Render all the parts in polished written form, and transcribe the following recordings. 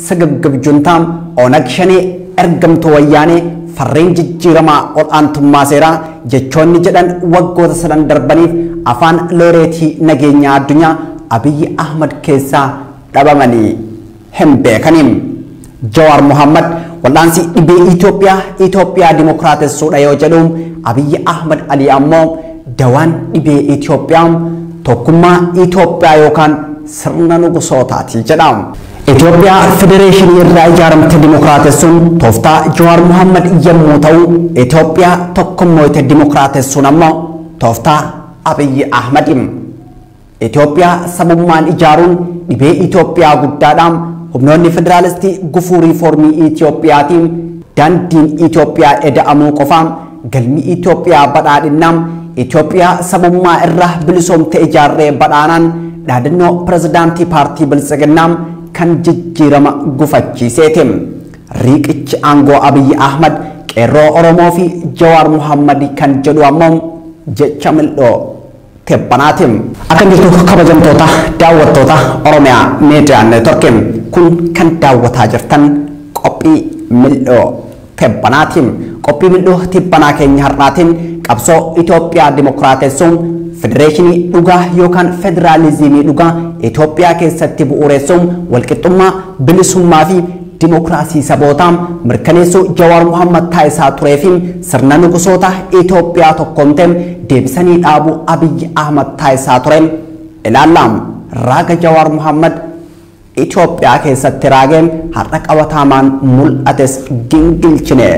ስግብግብ ጁንታም ኦነግ ሸኔ ergamtuu wayyaanee farreen jijjiiramaa ol'aantummaa seeraa jechoonni jedhan waggoota sadan darbaniif afaan looreetii nageenyaa addunyaa Abiyyi Ahmad keessaa dhabamanii hin beekaniin. Jawaar Mohammad wal'aansi dhibee Itoophiyaa Itoophiyaa dimokiraatessuudha yoo jedhu, Abiyyi Ahmad Ali ammoo dawaan dhibee Itoophiyaa tokkummaa Itoophiyaa yookaan sirna nugusootaati jedha. Itoophiyaa federeeshinii irraa ijaaramte dimokiraatessuun tooftaa Jawaar Mohammad yommuu ta'u, Itoophiyaa tokkummoota dimokiraatessuun ammoo tooftaa Abiyyi Ahmad. Itoophiyaa sabummaan ijaaruun dhibee Itoophiyaa guddaadha. Humnoonni federaalistii gufuu riiformii Itoophiyaatiin daandiin Itoophiyaa eda'amuu qofa, galmi Itoophiyaa badhaadhinnaa, Itoophiyaa sabummaa irraa bilisoomte ijaarree badhaanaan dhaadannoo pirezidaantii paartii Biltsiginnaa kan jijjiirama gufachiiseeti. Riiqichi aangoo Abiyyi Ahmad qeerroo Oromoo fi Jawaar Mohammad kan jedhu ammoo jecha mil'oo tebbanaati. Akkam jirtu kabajamtoota daawwattoota Oromiyaa Miidiyaa Neetworkii, kun kan daawwataa jirtan qophii mil'oo tebbanaati. Qophii mil'oo tebbanaa keenya har'aatiin qabsoo Itoophiyaa dimokiraatessuun federeeshinii dhugaa yookaan federaalizimii dhugaa Itoophiyaa keessatti bu'uuressuun walqixxummaa, bilisummaa fi dimokiraasii sabootaa mirkaneessuu Jawaar Mohammad taasisaa turee fi sirna nugusoota Itoophiyaa tokkoomte deebisanii dhaabuu Abiyyi Ahmad taasisaa ture ilaalla. Raaga Jawaar Mohammad Itoophiyaa keessatti raageen har'a qabataamaan mul'ates gingilchine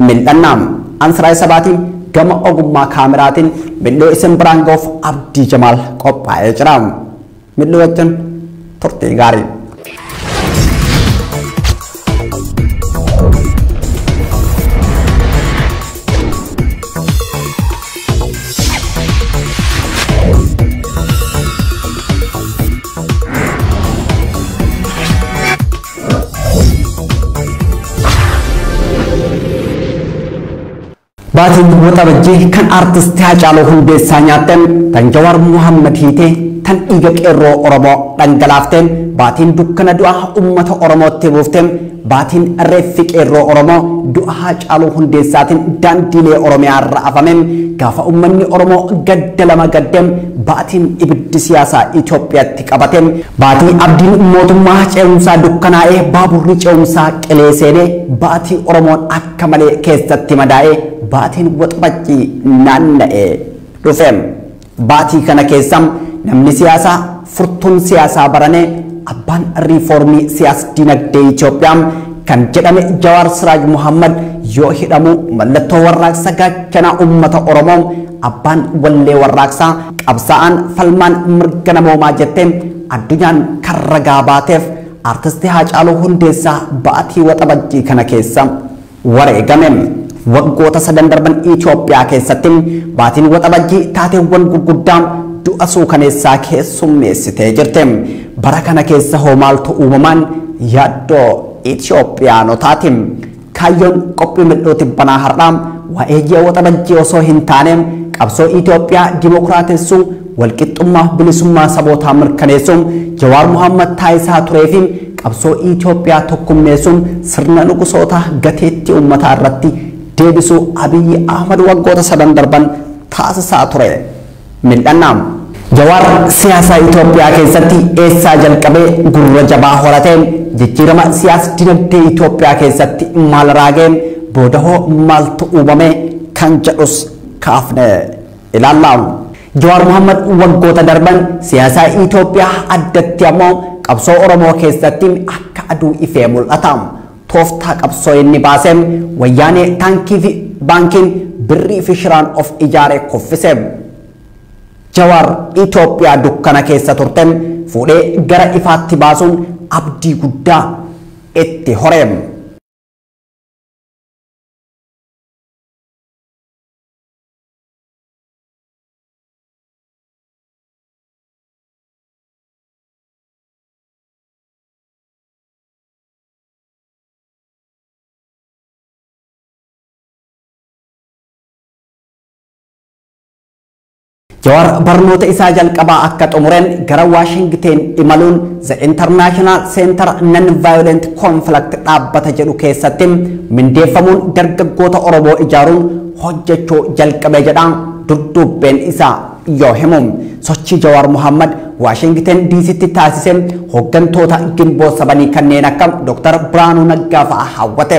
mil'anna. Ansiraay Sabaatiin gama ogummaa kaameraatiin mil'oo isin biraan ga'uuf Abdii Jamaal qophaa'ee jira. Mil'oo wajjin turtii gaarii. Baatiin Waxabajjii kan artistii Haacaaluu Hundeessaa nyaatteen, tan Jawaar Mohammad hiitee, tan dhiiga qeerroo Oromoo dhangalaafteen, baatiin dukkana du'a uummata Oromootti buufteen, baatiin reeffi qeerroo Oromoo du'a Haacaaluu Hundeessaatiin daandiilee Oromiyaa irra afameen, gaafa uummanni Oromoo gadda lama gaddeen, baatiin ibiddi siyaasaa Itoophiyaatti qabateen, baatii abdiin mootummaa ce'umsaa dukkanaa'ee baaburri ce'umsaa qilee seenee, baatii Oromoon akka malee keessatti madaa'ee, baatiin Waxabajjii naanna'ee dhufe. Baatii kana keessa namni siyaasaa furtuun siyaasaa baranee abbaan riiformii siyaas dinagdee Itoophiyaa kan jedhame Jawaar Siraaj Mohammad yoo hidhamu, mallattoo warraaqsa gaachanaa uummata Oromoo, abbaan wallee warraaqsaa, qabsaa'aan falmaan mirga namoomaa jettee addunyaan kan ragaa baateef artistii Haacaaluu Hundeessaa baatii Waxabajjii kana keessa wareegame. Waggoota sadan darban Itoophiyaa keessatti baatiin Waxabajjii taateewwan gurguddaa du'a suukaneessaa keessummeessitee jirti. Bara kana keessa hoo maaltu uumamaan yaaddoo Itoophiyaanotaati? Kaayyoon qophii mil'oo tibbanaa har'aa waa'ee ji'a Waxabajjii osoo hin taane qabsoo Itoophiyaa dimokiraatessuu, walqixxummaa bilisummaa sabootaa mirkaneessuun Jawaar Mohammad taasisaa turee fi qabsoo Itoophiyaa tokkummeessuun sirna nugusoota gateettii uummataa irratti deebisuu Abiyyi Ahmad waggoota sadan darban taasisaa ture. Mil'annaa. Jawaar siyaasa Itoophiyaa keessatti eessaa jalqabee gurra jabaa horatee, jijjiirama siyaas dinagdee Itoophiyaa keessatti maal raagee, booda hoo maaltu uumame kan jedhus kaafne ilaalla. Jawaar Mohammad waggoota darban siyaasa Itoophiyaa, addatti ammoo qabsoo Oromoo keessatti akka aduu ifee mul'ata. Tooftaa qabsoo inni baasee wayyaanee taankii fi baankiin birrii fi shiraan of ijaaree kuffise. Jawaar Itoophiyaa dukkana keessa turte fuudhee gara ifaatti baasuun abdii guddaa itti hore. Jawaar barnoota isaa jalqabaa akka xumureen gara Waashingteen imaluun The International Center Non-Violent Conflict dhaabbata jedhu keessatti mindeeffamuun dargaggoota Oromoo ijaaruun hojjechuu jalqabe jedha duddubbeen isaa yoo himu. Sochii Jawaar Mohammad Waashingten DCtti taasise hooggantoota Ginboot 7 kanneen akka Dr. Birhaanuu Naggaa fa'aa hawwate.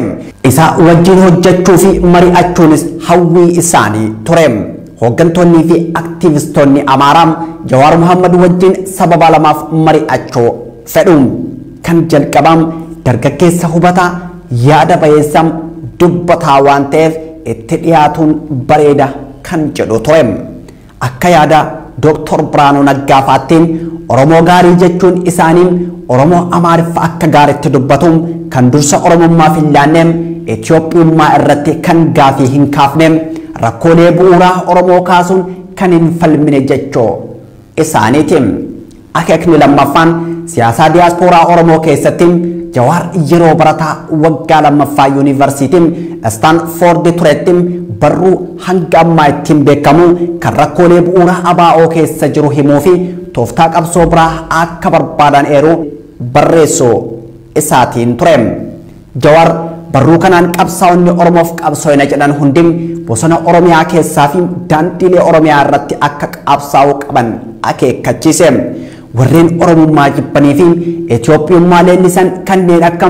Isa wajjin hojjechuu fi mari'achuunis hawwii isaanii ture. Hooggantoonnii fi aktiivistoonni Amaaraa Jawaar Mohammad wajjin sababa lamaaf mari'achuu fedhu. Kan jalqabaa dargaggeessa hubataa yaada bayeessa dubbataa waan ta'eef itti dhiyaatuun bareeda kan jedhu ture. Akka yaada Dr. Birhaanuu Naggaa fa'aatiin Oromoo gaarii jechuun isaanii Oromoo Amaariffa akka gaariitti dubbatu kan dursa Oromummaa hin laanne Itiyoophiyummaa irratti kan gaafii hin kaafne rakkoolee bu'uuraa Oromoo kaasuun kan hin falmine jechuu isaaniiti. Akeekni lammaffaan siyaasaa diyaaspooraa Oromoo keessatti Jawaar yeroo barataa waggaa lammaffaa yuunivarsiitii Istaanfoord turetti barruu hanga ammaa ittiin beekamu kan rakkoolee bu'uuraa ABO keessa jiru himuu fi tooftaa qabsoo biraa akka barbaadan eeruu barreessuu isaatiin ture. Jawaar barruu kanaan qabsaa'onni Oromoof qabsoo'ina jedhan hundi bosona Oromiyaa keessaa fi daandiilee Oromiyaa irratti akka qabsaa'uu qaban akeekkachiise. Warreen Oromummaa jibbanii fi Itiyoophiyummaa leellisan kanneen akka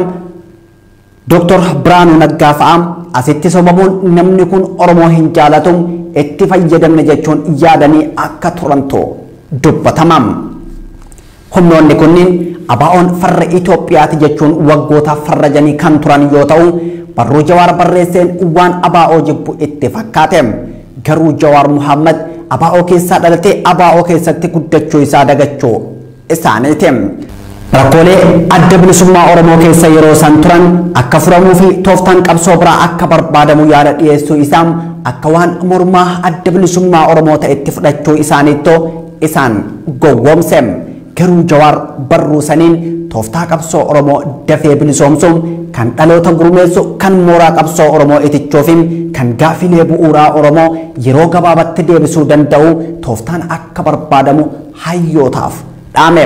Dr. Birhaanuu Naggaa fa'aa asitti sobamuun namni kun Oromoo hin jaalatu itti fayyadamne jechuun yaadanii akka turantu dubbatama. Humnoonni kunniin ABO'n farra Itoophiyaati jechuun waggoota farrajanii kan turan yoo ta'u barruu Jawaar barreesseen waan ABO jibbu itti fakkaate. Garuu Jawaar Mohammad ABO keessaa dhalatee ABO keessatti guddachuu isaa dagachuu isaaniiti. Rakkoolee adda bilisummaa Oromoo keessa yeroo isaan turan akka furamuu fi tooftaan qabsoo biraa akka barbaadamu yaada dhiyeessuu isaa akka waan mormaa adda bilisummaa Oromoo ta'etti fudhachuu isaaniittoo isaan gowwoomse. Garuu Jawaar barruu saniin tooftaa qabsoo Oromoo dafee bilisoomsuun kan dhaloota gurmeessu kan mooraa qabsoo Oromoo itichuu fi kan gaafilee bu'uuraa Oromoo yeroo gabaabatti deebisuu danda'u tooftaan akka barbaadamu hayyootaaf dhaame.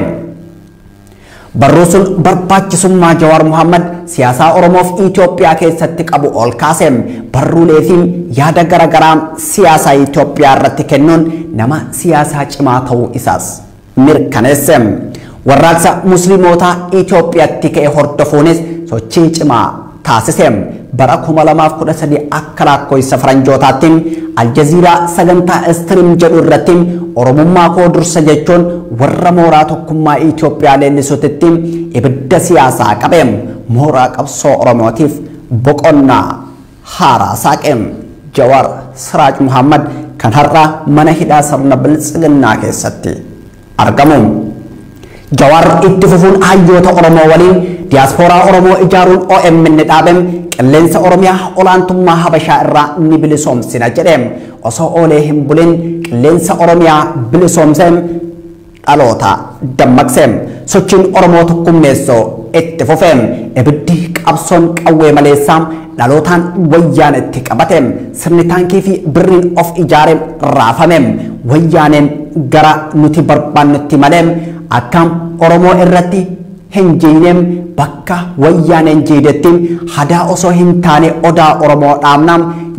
Barruu sun barbaachisummaa Jawaar Mohammad siyaasaa Oromoof Itoophiyaa keessatti qabu ol kaase. Barruulee fi yaada garaagaraa siyaasaa Itoophiyaa irratti kennuun nama siyaasaa cimaa ta'uu isaas mirkaneesse. Warraaqsa Musliimotaa Itoophiyaatti ka'e hordofuunis sochii cimaa taasise. Bara 2013 akka lakkoofsa faranjootaatti Aljaziiraa sagantaa Istiriim jedhu irratti Oromummaa koo dursa jechuun warra mooraa tokkummaa Itoophiyaa leellisuutti ibidda siyaasaa qabe. Mooraa qabsoo Oromootiif boqonnaa haaraa saaqe. Jawaar Siraaj Mohammad kan har'a mana hidhaa sirna biltsiginnaa keessatti argamu. Jawaar itti fufuun hayyoota Oromoo waliin diyaaspooraa Oromoo ijaaruun OMN dhaabe qilleensa Oromiyaa olaantummaa Habashaa irraa ni bilisoomsina jedhe. Osoo oolee hin bulin qilleensa Oromiyaa bilisoomse dhaloota dammaqse. Sochiin Oromoo tokkummeessoo itti fufe. Ibiddi qabsoon qawwee maleessaa dhalootaan wayyaan itti qabate. Sirni taankii fi birriin of ijaare raafame. Wayyaaneen gara nuti barbaannutti malee akka Oromoo irratti hin jiine bakka wayyaaneen jiidetti hadaa osoo hin taane odaa Oromoo dhaabna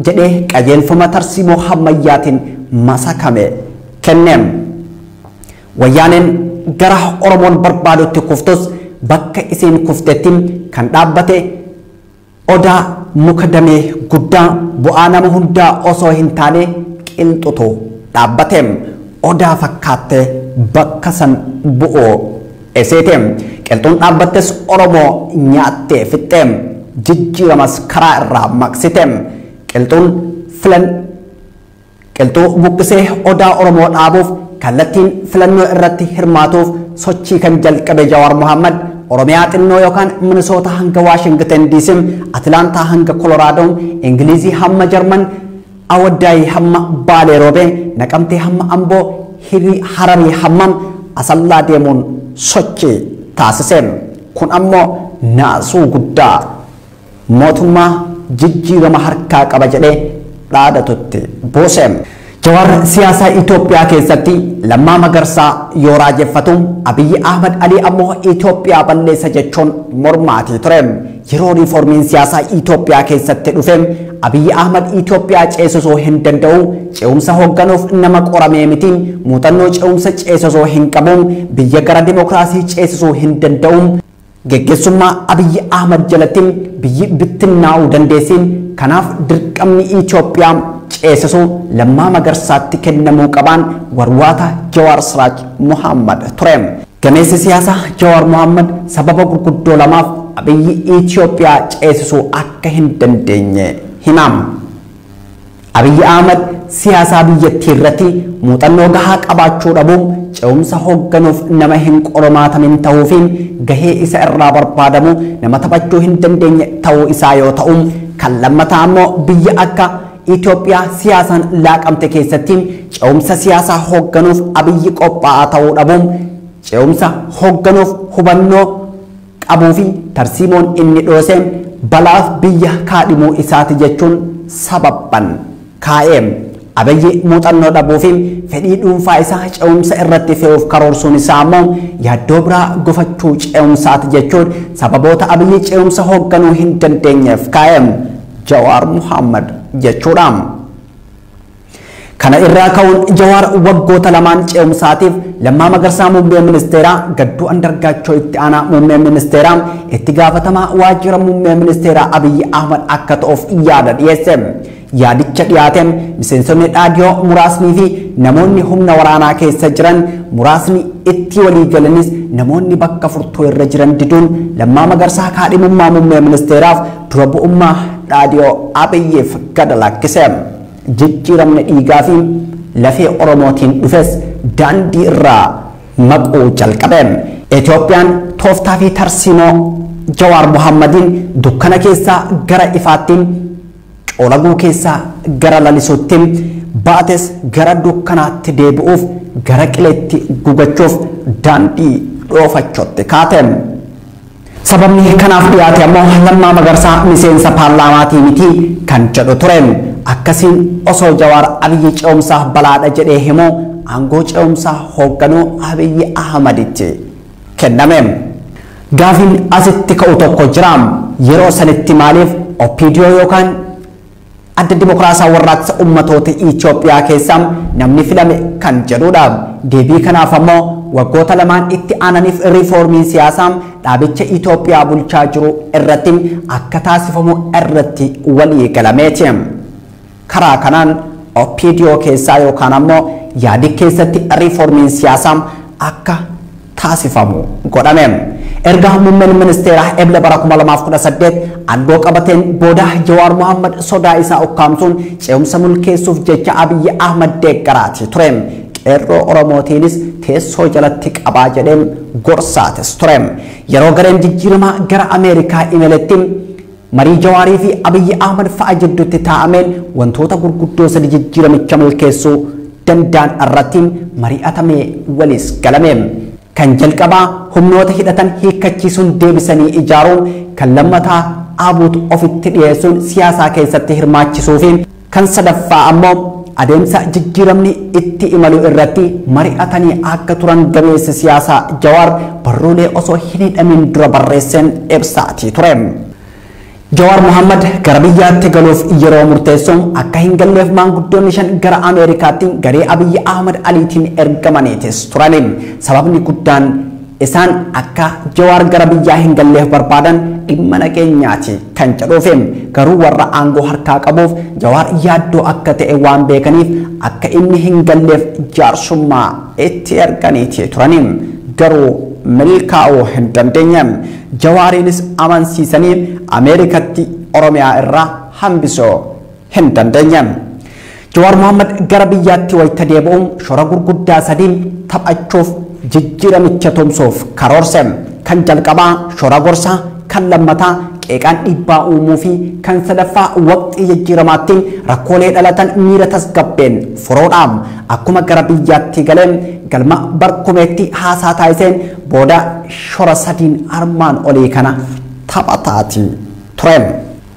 jedhee qajeelfama tarsiimoo ammayyaatiin masakame kenne. Wayyaaneen gara Oromoon barbaadutti kuftus bakka isiin kuftetti kan dhaabbate odaa muka damee guddaa bu'aa nama hundaa osoo hin taane qilxutu dhaabbate. Odaa fakkaattee bakka san bu'oo eseete. Qilxuun dhaabbattes Oromoo nyaattee fixxe. Jijjiiramas karaa irraa maqsite. Qilxuun filan qilxuu buqqisee odaa Oromoo dhaabuuf kallattiin filannoo irratti hirmaatuuf sochii kan jalqabe Jawaar Mohammad Oromiyaa xinnoo yookaan Minisoota hanga Waashingtan DC, Atlaantaa hanga Koloraadoo, Ingilizii hamma Jarman, Awaddaayii hamma Baalee Roobee, Naqamtee hamma Amboo, Hararii hamma Asallaa deemuun sochii taasise. Kun ammoo naasuu guddaa mootummaa jijjiirama harkaa qaba jedhee dhaadatutti buuse. Jawaar siyaasaa Itoophiyaa keessatti Lammaa Magarsaa yoo raajeffatu Abiyyi Ahmad Alii ammoo Itoophiyaa balleessa jechuun mormaatii ture. Yeroo riiformiin siyaasaa Itoophiyaa keessatti dhufe Abiyyi Ahmad Itoophiyaa ceesisuu hin danda'u, ce'umsa hoogganuuf nama qoramee miti, muuxannoo ce'umsa ceesisuu hin qabu, biyya gara dimokiraasii ceesisuu hin danda'u. Geggeessummaa Abiyyi Ahmad jalatti biyyi bittinnaa'uu dandeessi. Kanaaf dirqamni Itoophiyaa ceesisuu Lammaa Magarsaatti kennamuu qabaan warwaata Jawaar Siraaj Muhammad ture. Gameessi siyaasaa Jawaar Muhammad sababa gurguddoo lamaaf Abiyyi Itoophiyaa ceesisuu akka hin dandeenye himam. Abiyyi Ahmad siyaasaa biyyattii irratti muuxannoo gahaa qabaachuu dhabuun ce'umsa hoogganuuf nama hin qormaatamin ta'uu fi gahee isa irraa barbaadamu nama taphachuu hin dandeenye ta'uu isaa yoo ta'u, kan lammataa ammoo biyya akka Itoophiyaa siyaasaan laaqamte keessatti ce'umsa siyaasaa hoogganuuf Abiyyi qophaa'aa ta'uu dhabuun ce'umsa hoogganuuf hubannoo qabuu fi tarsiimoon inni dhoose balaaf biyya kaadhimuu isaati jechuun sababban kaa'e. Abiyyi muuxannoo dhabuu fi fedhii dhuunfaa isaa ce'umsa irratti fe'uuf karoorsuun isaa ammoo yaaddoo biraa gufachuu ce'umsaati jechuun sababoota Abiyyi ce'umsa hoogganuu hin dandeenyeef kaa'e. Jawaar Muhammad jechuudha. Kana irraa ka'uun Jawaar waggoota lamaan ce'umsaatiif Lammaa Magarsaa muummee ministeeraa, Gadduu Andargaachoo itti aanaa muummee ministeeraa, itti gaafatamaa waajjira muummee ministeeraa Abiyyi Ahmad akka ta'uuf yaada dhiyeesse. Yaadicha dhiyaateen miseensonni dhaadiyoo muraasnii fi namoonni humna waraanaa keessa jiran muraasni itti walii galanis namoonni bakka furtuu irra jiran diduun Lammaa Magarsaa kaadhimummaa muummee ministeeraaf dura bu'ummaa dhaadiyoo Abiyyiif gad lakkise. Jijjiiramni dhiigaa fi lafee Oromootiin dhufes daandii irraa maquu jalqabe. Itoophiyaan tooftaa fi tarsiimoo Jawaar Muhammadiin dukkana keessaa gara ifaatti, coolaguu keessaa gara lalisuutti, baates gara dukkanaatti deebi'uuf gara qileetti gugachuuf daandii dhoofachuutti kaate. Sababni kanaaf dhiyaate ammoo Lammaa Magarsaa miseensa paarlaamaatii miti kan jedhu ture. Akkasiin osoo Jawaar Abiyyi ce'umsaaf balaadha jedhee himu aangoo ce'umsaa hoogganuu Abiyyi Ahmaditti kenname. Gaafiin asitti ka'u tokko jira. Yeroo sanitti maaliif OPDO yookaan Adda Dimokiraasaa Warraaqsa Ummatoota Itoophiyaa keessaa namni filame kan jedhudha. Deebii kanaaf ammoo waggoota lamaan itti aananiif riiformiin siyaasaa dhaabicha Itoophiyaa bulchaa jiru irratti akka taasifamu irratti walii galameeti. Karaa kanaan OPDO keessaa yookaan ammoo yaadi keessatti riiformiin siyaasaa akka taasifamu godhame. Erga muummeen ministeeraa Ebla bara 2018 aangoo qabateen booda Jawaar Muhammad sodaa isaa ukkaamsuun ce'umsa milkeessuuf jecha Abiyyi Ahmad deeggaraati ture. Qeerroo Oromootiinis teessoo jalatti qabaa jedheen gorsaatis ture. Yeroo gareen jijjiiramaa gara Ameerikaa imaletti marii Jawaarii fi Abiyyi Ahmad fa'a jidduutti taa'ameen wantoota gurguddoo sadi jijjiiramicha milkeessuu danda'an irratti mari'atamee waliis galame. Kan jalqabaa humnoota hidhatan hiikkachiisuun deebisanii ijaaruun, kan lammataa ABUT ofitti dhiyeessuun siyaasaa keessatti hirmaachisuu fi kan sadaffaa ammoo adeemsa jijjiiramni itti imalu irratti mari'atanii akka turan gameessi siyaasaa Jawaar barruulee osoo hin hidhamin dura barreesseen ibsaatii ture. Jawaar Muhammad gara biyyaatti galuuf yeroo murteessu akka hin galleef maanguddoonni 5 gara Ameerikaatti garee Abiyyi Ahmad Aliitiin ergamaniitis turani. Sababni guddaan isaan akka Jawaar gara biyyaa hin galleef barbaadan dhimma nageenyaati kan jedhuuf, garuu warra aangoo harkaa qabuuf Jawaar yaaddoo akka ta'e waan beekaniif akka inni hin galleef jaarsummaa itti erganiiti turani. Garuu milkaa'uu hin dandeenye. Jawaariinis amansiisanii Ameerikatti Oromiyaa irraa hambisuu hin dandeenye. Jawaar Muhammad gara biyyaatti wayita deebi'uun shora gurguddaa sadiin taphachuuf jijjiiramicha tumsuuf karoorse. Kan jalqabaa shora gorsaa, kan lammataa qeeqaan dhiibbaa uumuu fi kan sadaffaa waqtii jijjiiramaatti rakkoolee dhalatan miira tasgabbeen furuudha. Akkuma gara biyyaatti galeen galma barkumeetti haasaa taasiseen booda shora sadiin armaan olii kana taphataati ture.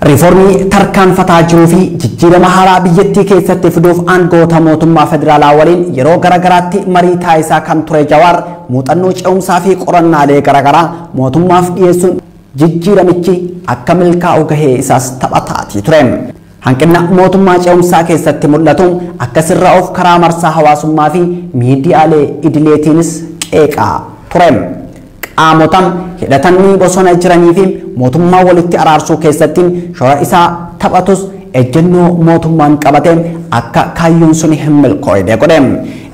Riiformii tarkaanfataa jiruu fi jijjiirama haaraa biyyattii keessatti fiduuf aangoota mootummaa federaalaa waliin yeroo garagaraatti marii taasisaa kan ture Jawaar muuxannoo ce'umsaa fi qorannaalee garagaraa mootummaaf dhiyeessuun jijjiiramichi akka milkaa'u gahee isaas taphataatii ture. Hanqina mootummaa ce'umsaa keessatti mul'atu akka sirraa'uuf karaa marsaa hawaasummaa fi miidiyaalee idileetiinis qeeqaa ture. Qaamota hidhatanii bosona jiranii fi mootummaa walitti araarsuu keessatti shoora isaa taphatus ejjennoo mootummaan qabate akka kaayyoon sun hin milkoofne godhe.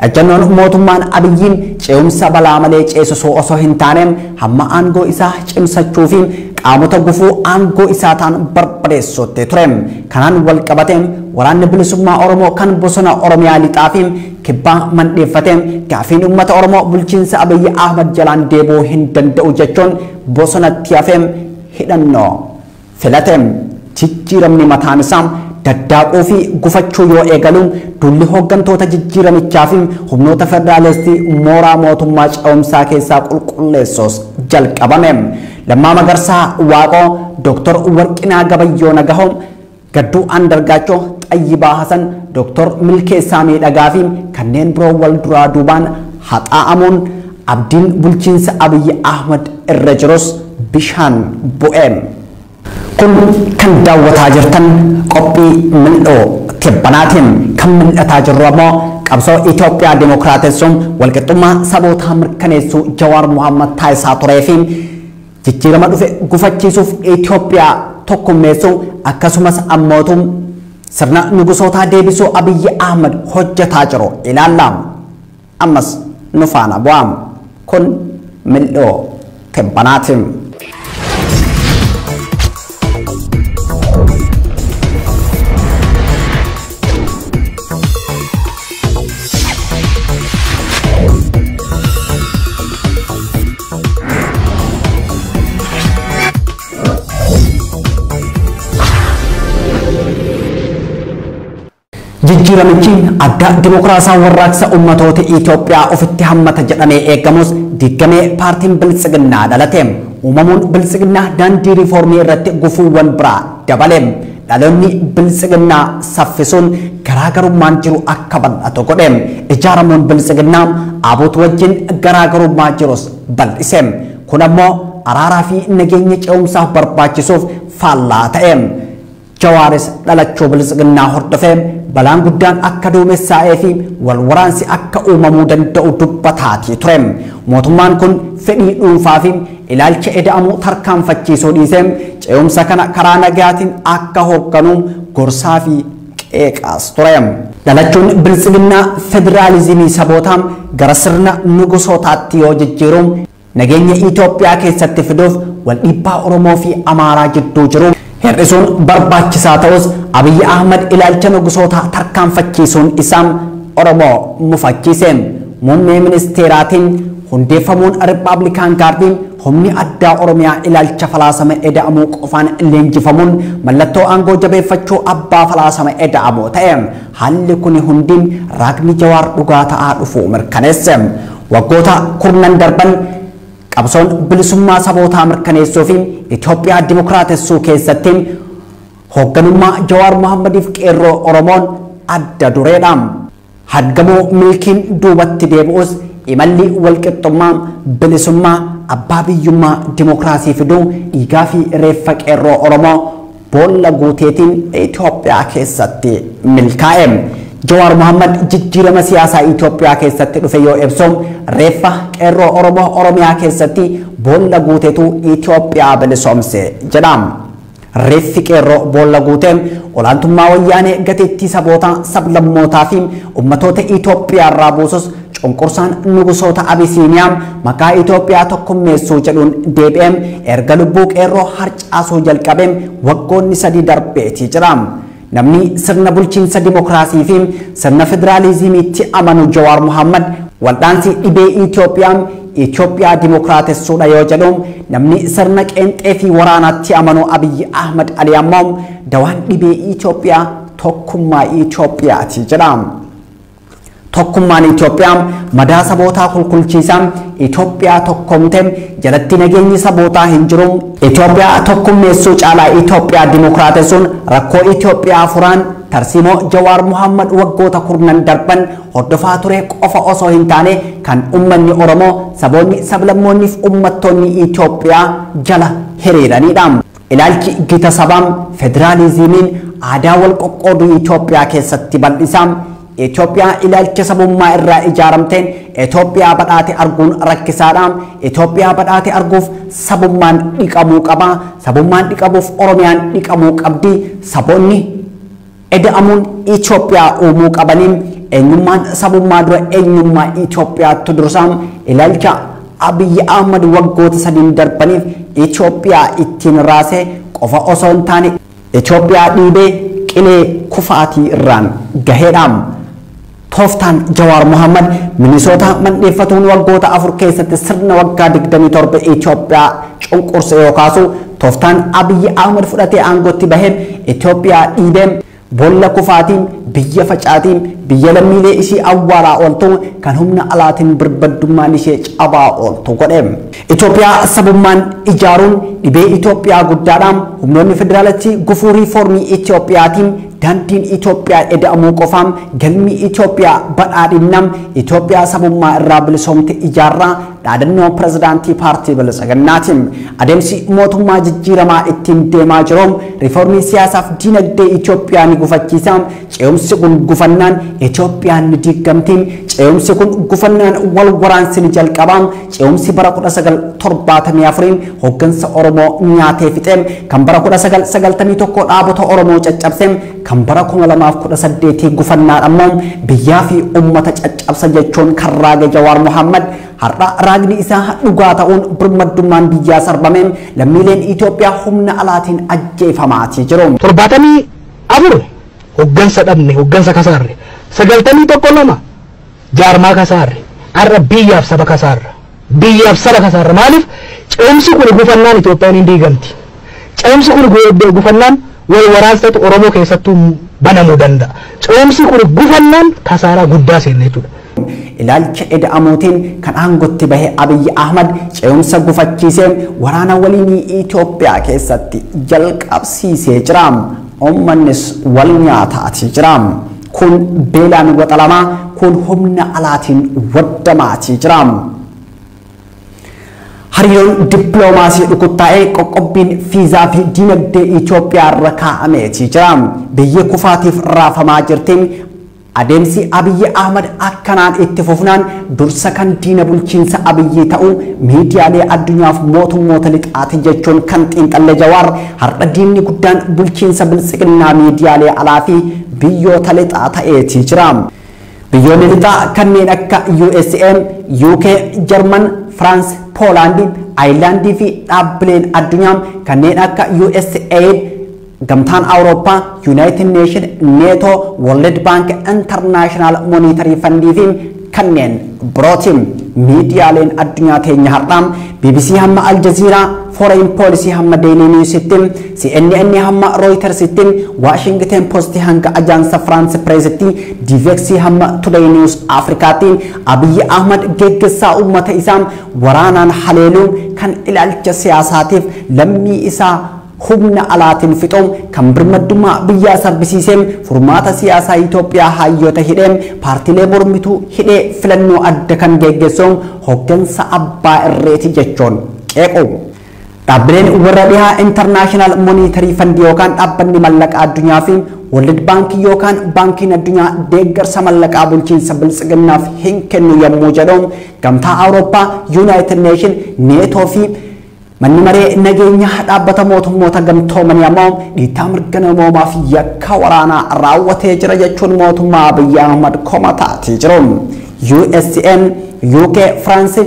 Ejjennoon mootummaan Abiyyiin ce'umsa balaa malee ceesisuu osoo hin taane hamma aangoo isaa cimsachuu fi qaamota gufuu aangoo isaa ta'an barbadeessuutti ture. Kanaan wal qabate waraanni bilisummaa Oromoo kan bosona Oromiyaa lixaa fi kibbaa mandheeffate gaafiin uummata Oromoo bulchiinsa Abiyyi Ahmad jalaan deebi'uu hin danda'u jechuun bosonatti hafee hidhannoo filate. Jijjiiramni mataan isaa daddaaquu fi gufachuu yoo eegalu dulli hooggantoota jijjiiramichaa fi humnoota federaalistii mooraa mootummaa ce'umsaa keessaa qulqulleessuus jalqabame. Lammaa Magarsaa Waaqoo, Dooktor Warqinaa Gabayyoo Nagahoo, Gadduu Andargaachoo, Xayyibaa Hasan, Dooktor Milkeessaa Miidhagaa fi kanneen biroo wal duraa duubaan haxaa'amuun abdiin bulchiinsa Abiyyi Ahmad irra jirus bishaan bu'e. Kun kan daawwataa jirtan qophii mil'oo tibbanaatiin kan mil'ataa jirru ammoo qabsoo Itoophiyaa Dimookiraatessuun walqixxummaa sabootaa mirkaneessuu Jawaar Mohammad taasisaa turee fi jijjiirama dhufe gufachiisuuf Itoophiyaa tokkummeessuu akkasumas ammootu sirna nugusootaa deebisuu Abiyyi Ahmad hojjetaa jiru ilaalla. Ammas nu faana bu'aa. Kun mil'oo tibbanaatiin. Jijjiiramichi adda dimokiraasii warraaqsa ummatoota Itoophiyaa ofitti hammata jedhamee eegamus diigamee paartiin Biltsiginnaa dhalate. Uumamuun Biltsiginnaa daandii riiformii irratti gufuuwwan biraa dabale. Dhaloonni Biltsiginnaa saffisuun garaagarummaan jiru akka bal'atu godhe. Ijaaramuun Biltsiginnaa Abuut wajjin garaagarummaa jirus bal'ise. Kun ammoo araaraa fi nageenya ce'umsaaf barbaachisuuf faallaa ta'e. Jawaaris dhalachuu Biltsiginnaa hordofee balaan guddaan akka duumessaa'ee fi wal waraansi akka uumamuu danda'u dubbataatii ture. Mootummaan kun fedhii dhuunfaa fi ilaalcha eda'amuu tarkaanfachiisuu dhiisee ce'umsa kana karaa nagaatiin akka hoogganu gorsaa fi qeeqaas ture. Dhalachuun Biltsiginnaa federaalizimii sabootaa gara sirna nugusootaatti yoo jijjiiru nageenya Itoophiyaa keessatti fiduuf wal dhiibbaa Oromoo fi Amaaraa jidduu jiru hir'isuun barbaachisaa ta'us Abiyyi Ahmad ilaalcha nugusootaa tarkaanfachiisuun isaa Oromoo mufachiise. Muummee ministeeraatiin hundeeffamuun Rippaabilikaan Gaardiin humni addaa Oromiyaa ilaalcha falaasama eda'amuu qofaan leenjifamuun mallattoo aangoo jabeeffachuu abbaa falaasama eda'amuu ta'e. Haalli kun hundi raagni Jawaar dhugaa ta'aa dhufuu mirkaneesse. Waggoota kurnan darban qabsoon bilisummaa sabootaa mirkaneessuu fi Itoophiyaa dimookiraatessuu keessatti hoogganummaa Jawaar Mohammadiif qeerroo Oromoon adda dureedha. Hadgamoo milkiin duubatti deebi'us imalli walqixxummaa bilisummaa abbaa biyyummaa dimookiraasii fiduu dhiigaa fi reeffa qeerroo Oromoo boolla guuteetiin Itoophiyaa keessatti milkaa'e. Jawaar Mohammad jijjiirama siyaasaa Itoophiyaa keessatti dhufe yoo ibsu reeffa qeerroo Oromoo Oromiyaa keessatti boolla guuteetu Itoophiyaa bilisoomse jedha. Reeffi qeerroo boolla guutee olaantummaa wayyaanee gateettii sabootaa sablammootaa fi ummatoota Itoophiyaa irraa buusus cunqursaan nugusoota Abisiiniyaa maqaa Itoophiyaa tokkummeessuu jedhuun deebi'ee erga lubbuu qeerroo harcaasuu jalqabee waggoonni 3 darbeetii jira. Namni sirna bulchiinsa dimookiraasii fi sirna federaalizimiitti amanu Jawaar Mohammad waldhaansi dhibee Itoophiyaa dimookiraatessuudha yoo jedhu namni sirna qeenxee fi waraanaatti amanu Abiyyi Ahmad Ali ammoo dawaan dhibee Itoophiyaa tokkummaa Itoophiyaati jedha. Tokkummaan Itoophiyaa madaa sabootaa kulkulchiisaa. Itoophiyaa tokkomte jalatti nageenyi sabootaa hin jiru. Itoophiyaa tokkummeessuu caalaa Itoophiyaa dimokiraatessuun rakkoo Itoophiyaa furaan tarsiimoo Jawaar Muhammad waggoota kurnan darban hordofaa ture qofa osoo hin taane kan ummanni Oromoo, saboonni, sablammoonni fi uummattoonni Itoophiyaa jala hiriiranidha. Ilaalchi gita sabaa federaalizimiin aadaa wal qoqqooduu Itoophiyaa keessatti bal'isa. Itoophiyaa ilaalcha sabummaa irraa ijaaramteen Itoophiyaa badhaate arguun rakkisaadha. Itoophiyaa badhaate arguuf sabummaan dhiqamuu qaba. Sabummaan dhiqamuuf Oromiyaan dhiqamuu qabdi. Saboonni eda'amuun Itoophiyaa uumuu qabaniin eenyummaan sabummaa dura eenyummaa Itoophiyaatti dursa. Ilaalcha Abiyyi Ahmad waggoota 3 darbaniif Itoophiyaa ittiin raase qofa osoo hin taane Itoophiyaa dhiibee qilee kufaatii irraan gaheedha. Tooftaan Jawaar Muhammad Minisoota mandheeffatuun waggoota 4 keessatti sirna waggaa 27 Itoophiyaa cunqurse yoo kaasu, tooftaan Abiyyi Ahmad fudhatee aangootti bahee Itoophiyaa dhiibee boolla kufaatiin, biyya facaatiin, biyya lammiilee ishee awwaalaa ooltu kan humna alaatiin birbaddummaan ishee cabaa ooltu godhe. Itoophiyaa sabummaan ijaaruun dhibee Itoophiyaa guddaadha. Humnoonni federaalistii gufuu riiformii Itoophiyaatiin daandiin Itoophiyaa eda'amuu qofaam galmi Itoophiyaa badhaadhinna Itoophiyaa sabummaa irraa bilisoomte ijaarraa dhaadannoo pirezidaantii paartii Biltsiginnaatiin. Adeemsi mootummaa jijjiiramaa ittiin deemaa jiru riiformii siyaasaaf diinagdee Itoophiyaa ni gufachiisa. Ce'umsi kun gufannaan Itoophiyaan ni diigamti. Ce'umsi kun gufannaan wal waraansi ni jalqaba. Ce'umsi bara 1974 hooggansa Oromoo nyaatee fixe, kan bara 1991 dhaabota Oromoo caccabse, kan bara 2018 gufannaan ammoo biyyaa fi uummata caccabsa jechuun kan raage Jawaar Muhammad har'a raagni isaa dhugaa ta'uun birmaddummaan biyyaa sarbame lammiileen Itoophiyaa humna alaatiin ajjeefamaatii jiru. 74 hooggansa dhabne, hooggansa kasaarre. 91 2 jaarmaa kasaarre. Har'a biyyaaf saba kasaarra. Biyyaaf saba kasaarra. Maaliif? Ce'umsi kun gufannaan Itoophiyaan hin diigamti. Ce'umsi kun gufannaan wal waraansatu Oromoo keessattuu banamuu danda'a. Ce'umsi kun gufannaan kasaaraa guddaa seenna jechuudha. Ilaalcha eda'amuutiin kan aangootti bahe Abiyyi Ahmad ce'umsa gufachiisee waraana waliinii Itoophiyaa keessatti jalqabsiisee jira. Uummannis wal nyaataatii jira. Kun beelaan waxalamaa, kun humna alaatiin waddamaatii jira. Hariiroon dippiloomaasii dhukuttaa'ee qoqqobbiin fiizaa fi diinagdee Itoophiyaa irra kaa'ameetii jira. Biyyi kufaatiif raafamaa jirti. Adeemsi Abiyyi Ahmad akkanaan itti fufnaan dursa kan diina bulchiinsa Abiyyi ta'u miidiyaalee addunyaaf mootummoota lixaati jechuun kan xiinxalle Jawaar har'a diinni guddaan bulchiinsa biltsiginnaa miidiyaalee alaa fi biyyoota lixaa ta'eetii jira. Biyyoonni lixaa kanneen akka USA, UK, German, France, Poland, Ireland fi dhaabbileen addunyaa kanneen akka USAID, Gamtaan Awurooppaa, United Nations, NATO, World Bank, International Monetary Fund fi kanneen birooti. Miidiyaaleen addunyaa teenya har'aa BBC hamma Al Jazeera, Foreign Policy hamma Daily Newsitti, CNN hamma Reutersitti, Washington Post hanga Ajaansa France Pressitti, DVX hamma Today News Afrikaatti Abiyyi Ahmad geggeessaa uummata isaa waraanaan haleeluun kan ilaalcha siyaasaatiif lammii isaa humna alaatiin fixuun kan birmaddummaa biyyaa sarbisiisee furmaata siyaasaa Itoophiyaa hayyoota hidhee paartiilee mormituu hidhee filannoo adda kan geggeessuun hooggansa abbaa irreeti jechuun qeequ. Dhaabbileen warra dhihaa International Monetary Fund yookaan dhaabbanni mallaqaa addunyaa fi World Bank yookaan baankiin addunyaa deeggarsa mallaqaa bulchiinsa biltsiginnaaf hin kennu yommuu jedhu Gamtaa Awurooppaa, United Nations, NATO fi manni maree nageenyaa dhaabbata mootummoota gamtoomanii ammoo dhiittaa mirga namoomaa fi yakka waraanaa raawwatee jira jechuun mootummaa Abiyyi Ahmad komataatii jiru. USN, UK, France,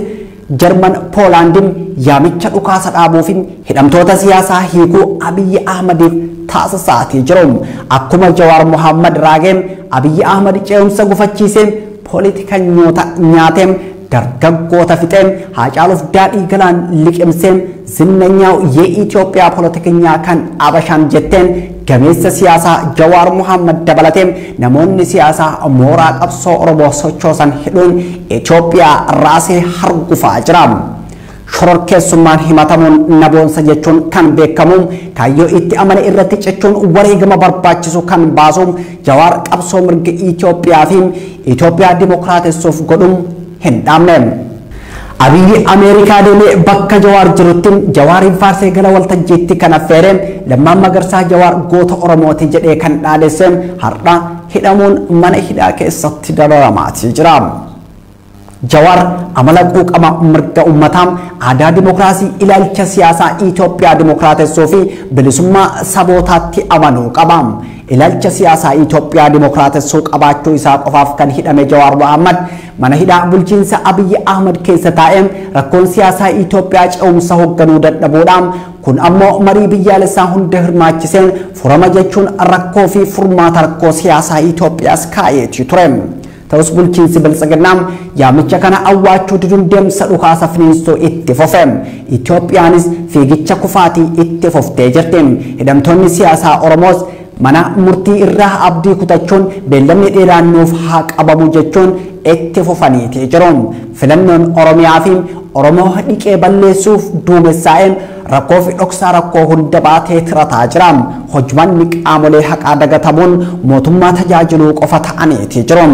German, Poland yaamicha dhukaasa dhaabuu fi hidhamtoota siyaasaa hiikuu Abiyyi Ahmadiif taasisaatii jiru. Akkuma Jawaar Muhammad raageen Abiyyi Ahmad ce'umsa gufachiisee poolitikanyoota nyaateen dargaggoota fixee Haacaaluuf daadhii galaan liqimsee ዝነኛው የኢትዮጵያ ፖለቲከኛ kan Abashaan jetteen gameessa siyaasaa Jawaar Mohammad dabalatee namoonni siyaasaa mooraa qabsoo Oromoo sochoosan hidhuun Itoophiyaa raasee hargufaa jira. Shororkeessummaan himatamuun na boonsa jechuun kan beekamu kaayyoo itti amane irratti cichuun wareegama barbaachisu kan baasu Jawaar qabsoo mirga Itoophiyaa fi Itoophiyaa dimokiraatessuuf godhuun hin dhaabne. Abiyyi Ameerikaa deemee bakka Jawaar jirutti Jawaariin faarsee gara waltajjiitti kan affeere Lammaan Magarsaa Jawaar goota Oromooti jedhee kan dhaadesse har'a hidhamuun mana hidhaa keessatti dararamaati jira. Jawaar amala quuqama mirga uummataa aadaa dimokiraasii ilaalcha siyaasaa Itoophiyaa dimokiraatessuu fi bilisummaa sabootaatti amanuu qaba. Ilaalcha siyaasaa Itoophiyaa dimokiraatessuu qabaachuu isaa qofaaf kan hidhame Jawaar Mohammad mana hidhaa bulchiinsa Abiyyi Ahmad keessa taa'ee rakkoon siyaasaa Itoophiyaa ce'umsa hoogganuu dadhabuudhaan kun ammoo marii biyyaalessaa hunda hirmaachiseen furama jechuun rakkoo fi furmaata rakkoo siyaasaa Itoophiyaas kaa'eeti ture. Ta'us bulchiinsi Biltsiginnaa yaamicha kana awwaachuu diduun deemsa dhukaasa finiinsuu itti fufe. Itoophiyaanis fiigicha kufaatii itti fuftee jirti. Hidhamtoonni siyaasaa Oromoos mana murtii irraa abdii kutachuun beellamni dheeraan nuuf haa qabamu jechuun itti fufaniiti jiru. Filannoon Oromiyaa fi Oromoo dhiqee balleessuuf duumessaa'een rakkoo fi dhoksaa rakkoo hunda baatee tirataa jira. Hojmanni qaamolee haqaa dagatamuun mootummaa tajaajiluu qofa ta'aniiti jiru.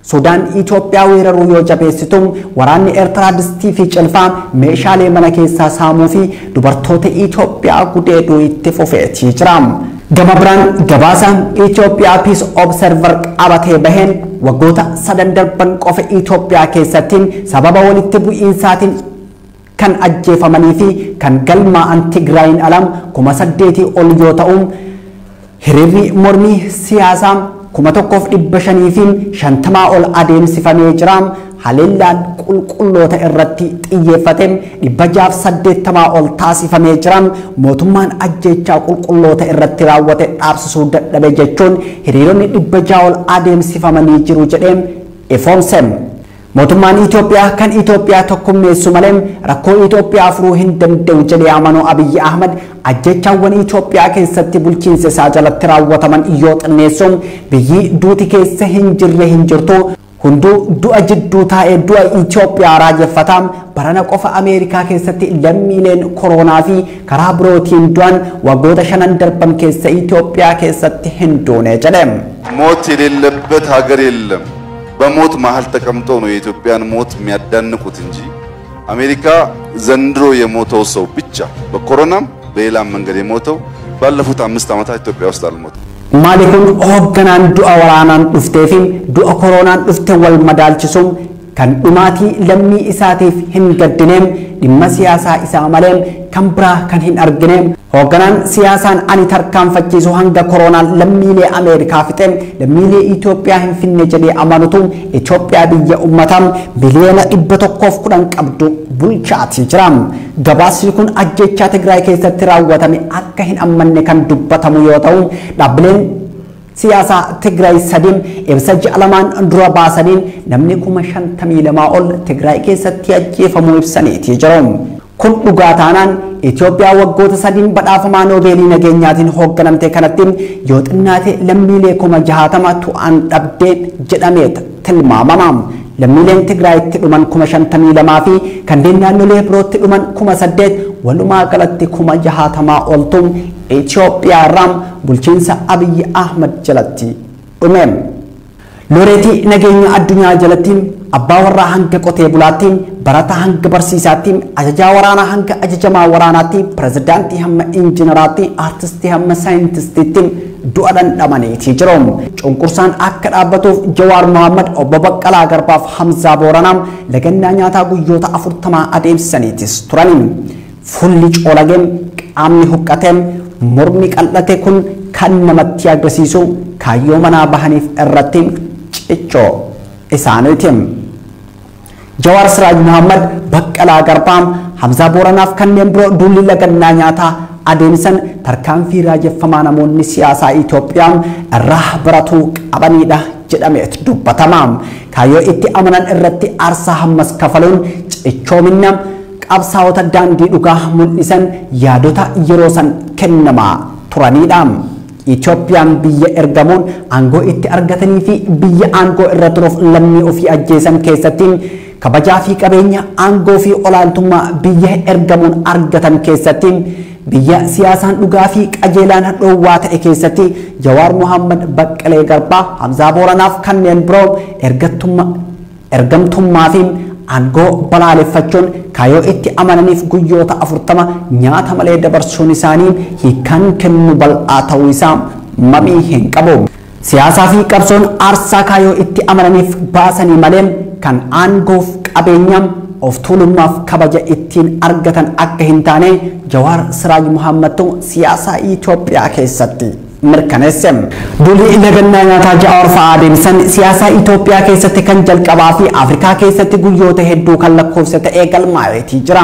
Sudaan Itoophiyaa weeraruu yoo jabeessitu waraanni Eertiraa distii fi cilfaa meeshaalee mana keessaa saamuu fi dubartoota Itoophiyaa gudeeduu itti fufeetii jira. Gama biraan gabaasa Itoophiyaa Peace Observer qabatee baheen waggoota sadan darban qofa Itoophiyaa keessatti sababa walitti bu'iinsaatiin kan ajjeefamanii fi kan galmaa'an Tigraayin alam 8,000 ol yoo ta'u hiriirri mormii siyaasaa 1,550 ol adeemsifamee jira. Haleellaan qulqulloota irratti xiyyeeffate 680 ol taasifamee jira. Mootummaan ajjeechaa qulqulloota irratti raawwate dhaabsisuu dadhabe jechuun hiriironni 600 ol adeemsifamanii jiru jedhee ifoomse. Mootummaan Itoophiyaa kan Itoophiyaa tokkummeessu malee rakkoo Itoophiyaa furuu hin danda'u jedhee amanuu Abiyyi Ahmad ajjeechaawwan Itoophiyaa keessatti bulchiinsa isaa jalatti raawwataman yoo xinneessu biyyi duuti keessa hin jirre hin jirtu. Hunduu du'a jidduu taa'ee du'a Itoophiyaa raajeffata. Barana qofa Ameerikaa keessatti lammiileen koronaa fi karaa birootiin du'an waggoota 5 darban keessa Itoophiyaa keessatti hin duune jedhe. ሞት የሌለበት ሀገር የለም። በሞት መሃል ተቀምጠው ነው የኢትዮጵያን ሞት የሚያዳንቁት እንጂ አሜሪካ ዘንድሮ የሞተው ሰው ብቻ በኮሮናም በሌላም መንገድ የሞተው ባለፉት 5 ዓመታት ኢትዮጵያ ውስጥ አልሞተም። Maali kun hoogganaan du'a waraanaan dhuftee fi du'a koronaan dhufte wal madaalchisuun kan dhumaatii lammii isaatiif hin gaddineem dhimma siyaasaa isaa malee kan biraa kan hin argineem hoogganaan siyaasaan ani tarkaanfachiisu hanga koronaan lammiilee Ameerikaa fixe lammiilee Itoophiyaa hin finne jedhee amanutu Itoophiyaa biyya uummataa biliyoona 110 qabdu bulchaatii jira. Gabaasni kun ajjechaa Tigraay keessatti raawwatame akka hin amanne kan dubbatamu yoo ta'u dhaabbileen siyaasaa Tigraay sadiin ibsa ji'a lamaan dura baasaniin namni 52,000 ol Tigraay keessatti ajjeefamuu ibsaniiti jiru. Kun dhugaa taanaan Itoophiyaa waggoota sadiin badhaafamaa Noobeelii nageenyaatiin hoogganamte kanatti yoo xinnaate lammiilee 60,000 tu'an dhabdee jedhamee tilmaamama. Lammiileen Tigraayitti dhuman 52,000 fi kanneen naannolee birootti dhuman 8,000 walumaa galatti 60,000 oltu Itoophiyaa irraa bulchiinsa Abiyyi Ahmad jalatti dhume. Looreetii nageenya addunyaa jalatti abbaa warraa hanga qotee bulaatti, barataa hanga barsiisaatti, ajajaa waraanaa hanga ajajamaa waraanaatti, pirezidaantii hamma injinaraatti, aartistii hamma saayintistiitti du'a dhandhamaniitii jiru. Cunqursaan akka dhaabbatuuf Jawaar Mohammad, obbo Baqqalaa Garbaaf Hamzaa Booranaa lagannaa nyaataa guyyoota 40 adeemsisaniitis turani. Fuulli coolageen, qaamni huqqateen, mormi qal'ate kun kan namatti agarsiisu kaayyoo manaa bahaniif irratti cichoo isaaniiti. Jawaar Siraaj Mohammad, Baqqalaa Garbaa, Hamzaa Booranaaf kanneen biroo duulli lagannaa nyaataa adeemsan tarkaanfii raajeffamaa namoonni siyaasaa Itoophiyaa irraa baratuu qabanidha jedhameet dubbatama. Kaayyoo itti amanan irratti aarsaa hammas kafaluun cichoomina qabsaa'ota daandii dhugaa mul'isan yaadota yeroo san kennamaa turanidha. Itoophiyaan biyya ergamuun aangoo itti argatanii fi biyya aangoo irra turuuf lammii ofii ajjeesan keessatti kabajaa fi qabeenya aangoo fi olaantummaa biyya ergamuun argatan keessatti biyya siyaasaan dhugaa fi qajeelaan dhoowwaa ta'e keessatti Jawaar Mohaammed, Baqqalee Garbaa, Hamzaa Booranaaf kanneen biroo ergamtummaa fi aangoo balaaleffachuun kaayyoo itti amananiif guyyoota 40 nyaata malee dabarsuun isaanii hiikan kennu bal'aa ta'uu isaa mamii hin qabu. Siyaasaa fi qabsoon aarsaa kaayyoo itti amananiif baasanii malee kan aangoof qabeenya of tuulummaaf kabaja ittiin argatan akka hin taane Jawaar Siraaj Mohaammadtu siyaasaa Itoophiyaa keessatti mirkaneesse. Duulli lagannaa nyaataa Jawaar fa'aa adeemsan siyaasaa Itoophiyaa keessatti kan jalqabaa fi Afrikaa keessatti guyyoota hedduu kan lakkoofsa ta'ee galmaa'eetii jira.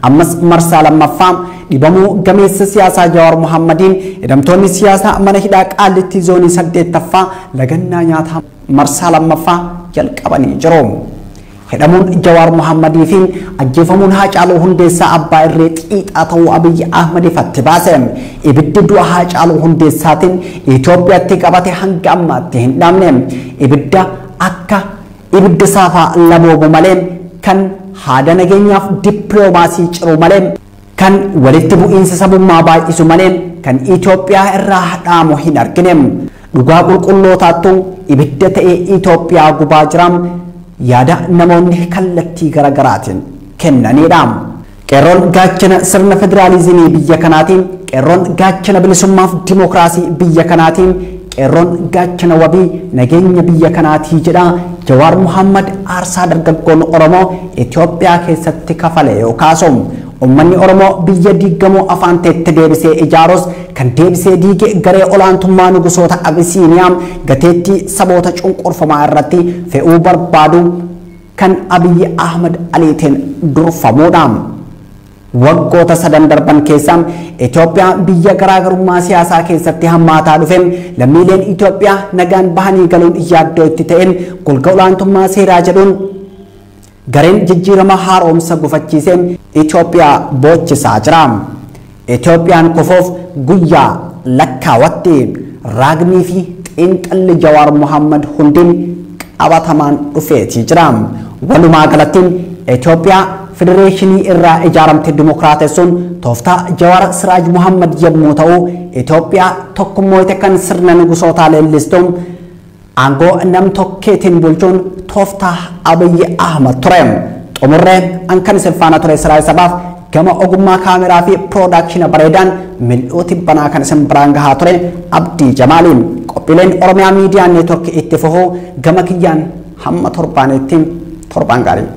Ammas marsaa lammaffaa dhibamuu gameessa siyaasaa Jawaar Mohammadiin hidhamtoonni siyaasaa mana hidhaa Qaallittii zoonii 8ffaa lagannaa nyaataa marsaa lammaffaa jalqabanii jiru. Hidhamuun Jawaar Mohammadii fi ajjeefamuun Haacaaluu Hundeessaa abbaa irree xiixaa ta'uu Abiyyi Ahmad ifatti baase. Ibiddi du'a Haacaaluu Hundeessaatiin Itoophiyaatti qabate hanga ammaatti hin dhaamne. Ibidda akka ibidda saafaa laboobu malee kan haada nageenyaaf dippiloomaasii ciru malee kan walitti bu'iinsa sabummaa baay'isu malee kan Itoophiyaa irraa dhaamu hin argine. Dhugaa qulqullootaattu ibidda ta'ee Itoophiyaa gubaa jira. Yaada namoonni kallattii garaagaraatiin kennanidha. Qeerroon gaachana sirna federaalizimii biyya kanaatiin, qeerroon gaachana bilisummaaf dimookiraasii biyya kanaatiin, qeerroon gaachana wabii nageenya biyya kanaatii jedha Jawaar Mohaammed aarsaa dargaggoon Oromoo Itoophiyaa keessatti kafale yoo kaasu. Uummanni Oromoo biyya diigamoo afaan teetti deebisee ijaarus kan deebisee diige garee olaantummaa nugusoota Abisiiniyaa gateettii saboota cunqurfamaa irratti fe'uu barbaadu kan Abiyyi Ahmad Aliitiin durfamuudha. Waggoota sadan darban keessa Itoophiyaa biyya garaagarummaa siyaasaa keessatti hammaataa dhufe lammiileen Itoophiyaa nagaan bahanii galuun yaaddoo itti ta'een golga olaantummaa seeraa jedhuun gareen jijjiirama haaromsa gufachiisee Itoophiyaa boochisaa jira. Itoophiyaan kufuuf guyyaa lakkaawatti raagnii fi xiinxalli Jawaar Mohaammed hundin qabatamaan dhufeetii jira. Walumaa galatti Itoophiyaa federeeshinii irraa ijaaramte dimookiraatessuun tooftaa Jawaar Siraaj Mohaammed yommuu ta'u Itoophiyaa tokkummoota kan sirna nugusootaa leellistuun aangoo nam tokkeetiin bulchuun tooftaa Abiyyi Ahmad ture. Xumurree an kan isin faana ture Siraaj Sabaaf gama ogummaa kaameraa fi piroodaakshina bareedaan mil'uu tibbanaa kan isin biraan gahaa ture Abdii Jamaaliin. Qophiileen Oromiyaa Miidiyaa Neetwork itti fufuu gama kiyyaan hamma torbaanetti torbaan gaarii.